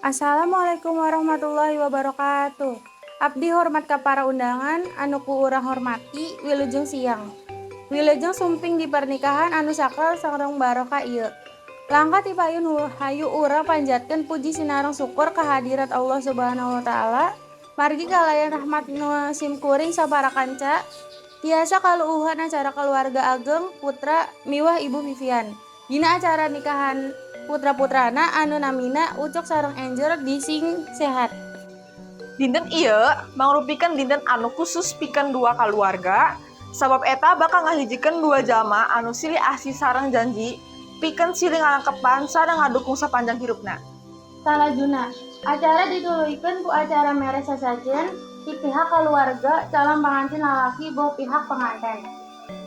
Assalamualaikum warahmatullahi wabarakatuh. Abdi hormat ka para undangan anu ku urang hormati, wilujeng siang. Wilujeng sumping di pernikahan anu sakral sareng barokah ieu. Langkah ti payun hayu urang panjatkeun puji sinareng syukur kehadirat Allah Subhanahu wa Taala, margi kalayan rahmat nu simkuring sapara kanca tiasa kaluuhan acara keluarga Ageng Putra miwah Ibu Vivian. Dina acara nikahan putra-putrana anu namina Ucok sareng Angel dising sehat. Dinten ieu mangrupikeun dinten anu khusus pikeun dua kaluarga, sabab eta bakal ngahijikeun dua jalma anu silih asih sareng janji pikeun silih ngalengkepan sareng ngadukung sapanjang hirupna. Salajuna, acara dituluykeun ku acara mere sasajen ti pihak keluarga calon pengantin lalaki boh pihak pengantin.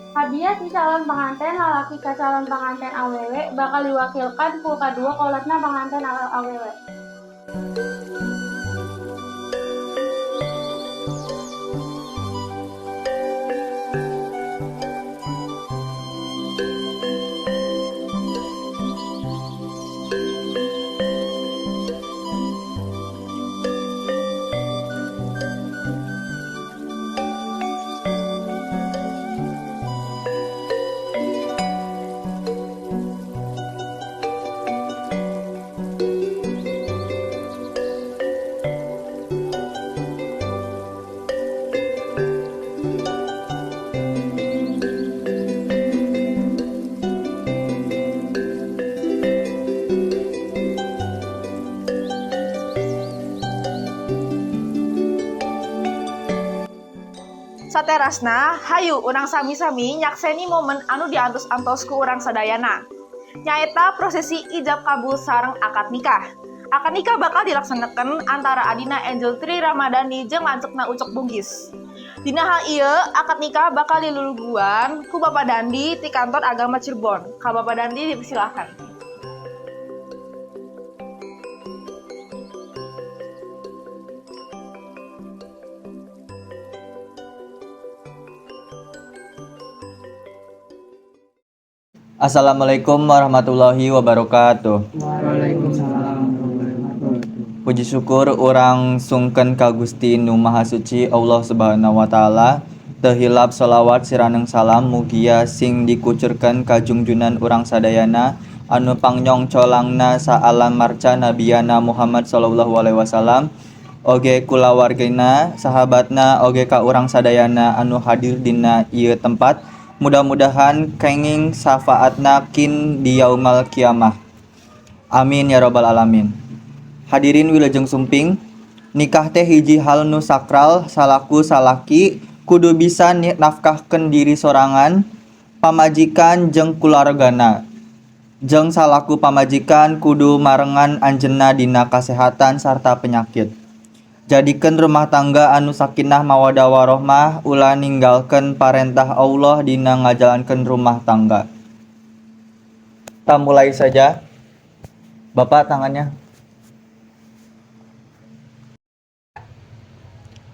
Hadiah ti calon pengantin lalaki ka calon pengantin awewe bakal diwakilkan ku kadua kolotna pengantin awewe. Saterasna, hayu urang sami-sami nyakseni momen anu diantos-antos ku urang sadayana. Nyaeta prosesi ijab kabul sareng akad nikah. Akad nikah bakal dilaksanakan antara adina Angel Tri Ramadhani jeung lanceukna Ucok Bugis. Dina hal ieu, akad nikah bakal diluluguan ku Bapak Dandi ti kantor agama Cirebon. Ka Bapak Dandi dipersilahkan. Assalamualaikum warahmatullahi wabarakatuh. Waalaikumsalam warahmatullahi wabarakatuh. Puji syukur urang sungkeun ka Gusti Nu Maha Suci Allah Subhanahu wa Taala. Teu hilap sholawat siraneng salam mugia sing dikucurkeun ka junjunan urang sadayana anu pangnyongcolangna saalam marca, Nabiyana Muhammad sallallahu alaihi wasallam, oge kulawargina, sahabatna, oge ka urang sadayana anu hadir dina ieu tempat. Mudah-mudahan kenging syafaatna kin di yaumal kiamah. Amin ya robbal alamin. Hadirin, wilujeng sumping. Nikah teh hiji hal nu sakral. Salaku salaki kudu bisa nafkahkeun diri sorangan, pamajikan, jeung kulawargana, jeung salaku pamajikan kudu marengan anjeunna dina kasehatan sarta penyakit. Jadikeun rumah tangga anu sakinah mawadah warohmah. Ulah ninggalkeun parentah Allah dina ngajalankeun rumah tangga. Kita mulai saja. Bapak, tangannya.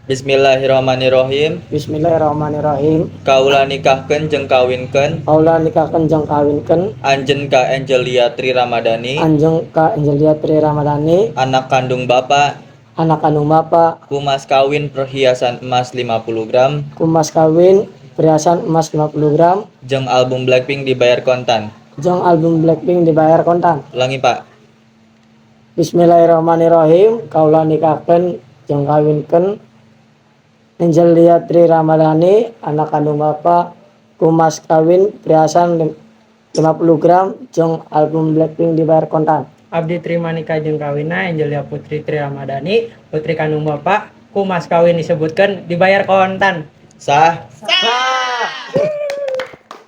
Bismillahirrahmanirrahim. Bismillahirrahmanirrahim. Kaula nikahkeun jeung kawinkeun Kaula nikahkeun jeung kawinkeun anjeun ka Angelia Tri Ramadhani, anjeun ka Angelia Tri Ramadhani, anak kandung Bapak, anak kandung Bapak, ku mas kawin perhiasan emas 50 gram ku mas kawin perhiasan emas 50 gram jeung album Blackpink dibayar kontan. Jeung album Blackpink dibayar kontan. Ulangi, Pak. Bismillahirrahmanirrahim. Kaula nikahkeun jeung kawinkeun Angelia Tri Ramadhani, anak kandung Bapak, ku mas kawin perhiasan 50 gram jeung album Blackpink dibayar kontan. Abdi terima nikah jeung kawinna Angelia Putri Tri Ramadhani, putri kandung Bapak, ku mas kawin disebutkan dibayar kontan. Sah.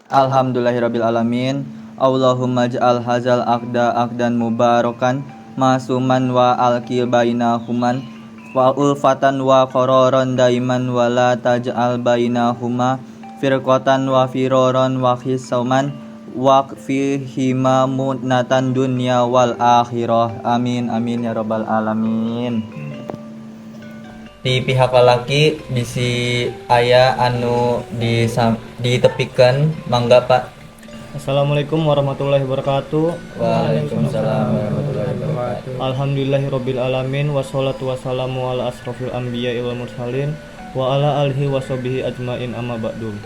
Alhamdulillahirabbil alamin. Allahumma ij'al hadzal aqda aqdan mubarakan masuman wa alqi bainahuman wa ulfatan wa qararan daiman wa la taj'al bainahuma firqatan wa firoran wa khisauman waqfihima munatan dunya wal akhirah. Amin amin ya rabbal alamin. Di pihak lelaki bisi aya anu ditepikeun, mangga, Pak. Assalamualaikum warahmatullahi wabarakatuh. Waalaikumsalam warahmatullahi wabarakatuh. Wabarakatuh. Alhamdulillahirabbil alamin wassalatu wassalamu ala asrofil anbiya'i wal mursalin wa ala alihi washabihi ajmain amma ba'du.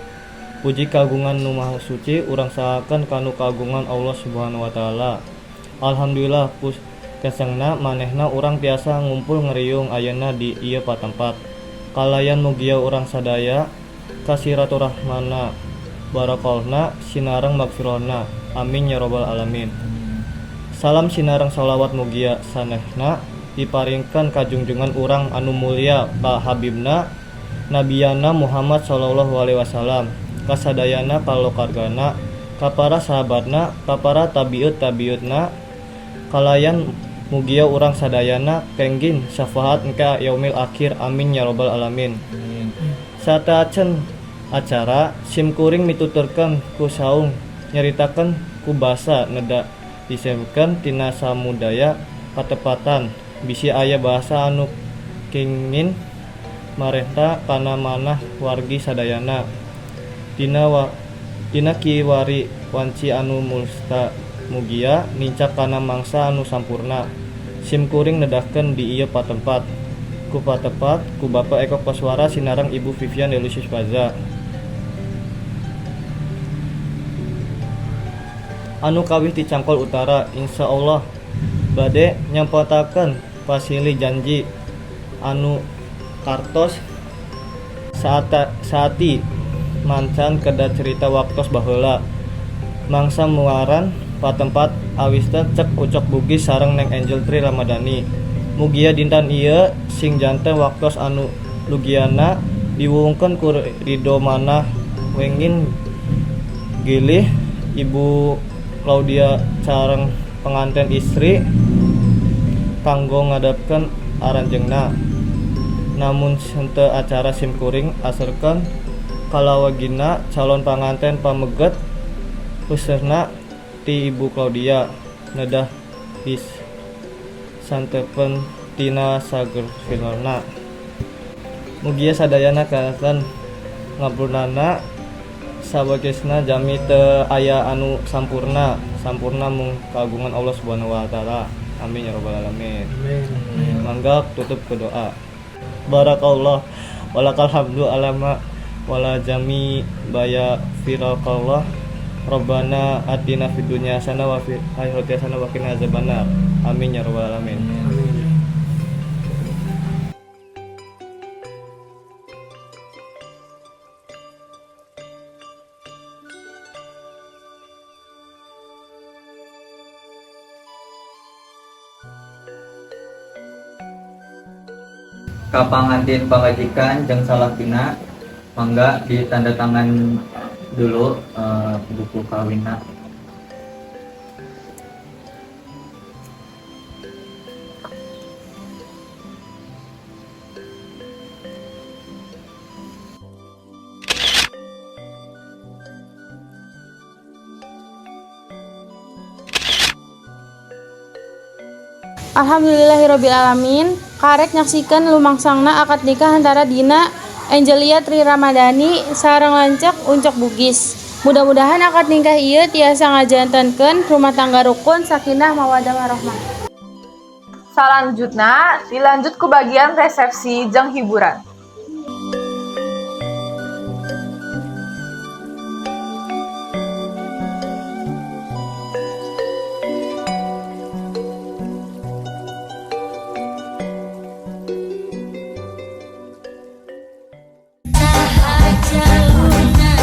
Puji kagungan nu maha suci urang sahakeun kanu kagungan Allah Subhanahu wa taala. Alhamdulillah pus kesengna manehna urang tiasa ngumpul ngeriung ayeuna di ieu patempat. Kalayan mugia urang sadaya kasiraturahmana barakalna sinareng magfirahna. Amin ya robbal alamin. Salam sinareng sholawat mugia sanehna diparingkeun ka junjungan urang anu mulia ka Habibna Nabiyana Muhammad sallallahu alaihi wasallam kasadayana kalokargana ka para sahabatna ka para tabiut tabiutna kalayan mugia urang sadayana kenging syafaat engka yaumil akhir amin ya robbal alamin. Sateuacan acara simkuring mituturkeun ku saung nyaritakeun ku basa neda disemkeun tina samudaya katepatan bisi aya bahasa anu kenging marenta kana manah wargi sadayana dina wa, dina kiwari wanci anu musta mugia nincak kana mangsa anu sampurna. Simkuring nedahkeun di ieu patempat ku patepat ku Bapak Eko Koswara sinareng Ibu Vivian Delusius Faza anu kawih ti Cangkol Utara insyaallah bade nyampatakeun pasilih janji anu kartos saati mancan kedah cerita waktos baheula mangsa muaran patempat awista cek Ucok Bugis sareng Neng Angel Tri Ramadhani. Mugia dinten ieu sing janten waktos anu lugiana diwungkeun ku ridho manah wengin gilih Ibu Claudia sareng pengantin istri kanggo ngadapkeun aranjeunna. Namun henteu acara simkuring aserkeun kalawagina calon panganten pameget khususna ti Ibu Claudia nedah disantepen tina sagerfinalna. Mugia sadayana kahakan ngapurnana sabakesna jami teu aya anu sampurna sampurna mung kagungan Allah Subhanahu wa taala. Amin ya rabbal alamin. Amin. Mangga tutup ke doa. Barakallah walakal hamdu alama wala jami baya firakallah. Rabbana atina fid dunya hasanah wa fil akhirati hasanah wa qina azabannar. Amin ya rabbal alamin. Amin. Ka pangantin pamajikan jeung salakina mangga ditanda tangan dulu buku kawinna. Alhamdulillahirabbil alamin. Karek nyaksikan lumangsungna akad nikah antara Dina Angelia Tri Ramadhani sareng lanceuk Uncok Bugis. Mudah-mudahan akad nikah ieu tiasa ngajantenkeun rumah tangga rukun sakinah mawaddah warahmah. Salanjutna dilanjut ku bagian resepsi jeung hiburan. Jaluna.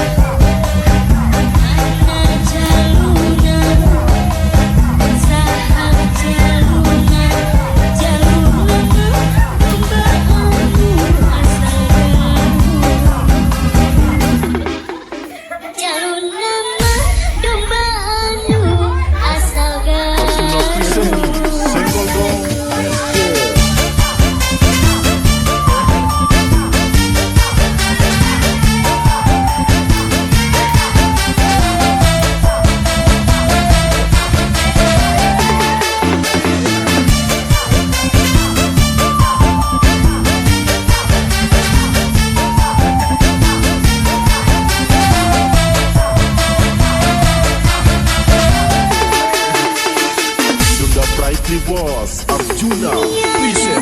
Party Boss Arjuna Present.